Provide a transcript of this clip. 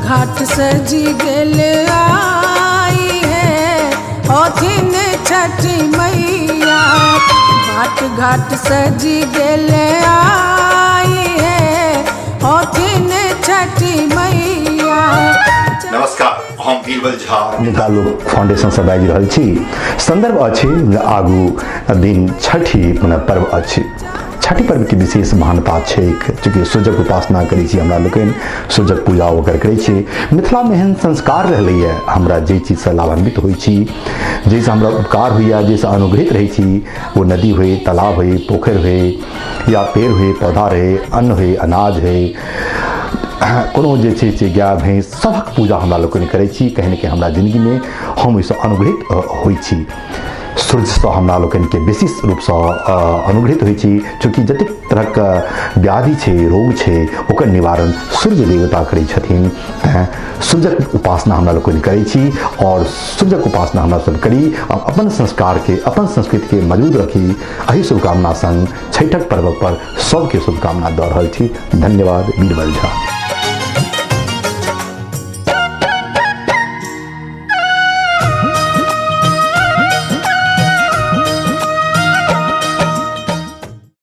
घाट सजी गेल आई है ओथिन छठी मैया। बाट घाट सजी गेल आई है ओथिन छठी मैया। नमस्कार, हम बीरबल झा मिथिला लोक फाउंडेशनसँ बाजि रहल छी। संदर्भ अछि जे आगू दिन छठि मने पर्व अछि। छठि पर्वके विशेष महानता छैक, चूँकि सूर्यक उपासना करै छी हमरा लोकनि, सूर्यक पूजा ओकर करै छी। मिथिलामे एहन संस्कार रहलैए, हमरा जाहि चीजसँ लाभान्वित होइ छी, जाहिसँ हमरा उपकार होइए, जाहिसँ अनुग्रहित रहै छी, ओ नदी होइ, तालाब होइ, पोखरि होइ, या पेड़ होइ, पौधा रहै, अन्न होइ, अनाज होइ, कोनो जे छै से गाय भैंस सभक पूजा हमरा लोकनि करै छी। कहीं ने कहीं हमरा जिन्दगीमे हम ओहिसँ अनुग्रहित होइ छी। सूर्यसँ हमरा लोकनिके विशेष रूपसँ अनुग्रहित होइ छी, चूँकि जतेक तरहके व्याधि छै, रोग छै, ओकर निवारण सूर्य देवता करै छथिन। तैँ सूर्यक उपासना हमरा लोकनि करै छी आओर सूर्यक उपासना हमरा सब करी आ अपन संस्कारके, अपन संस्कृतिके मजबूत रखी। एहि शुभकामना संग छठिक पर्व पर सबके शुभकामना दऽ रहल छी। धन्यवाद। बीरबल झा।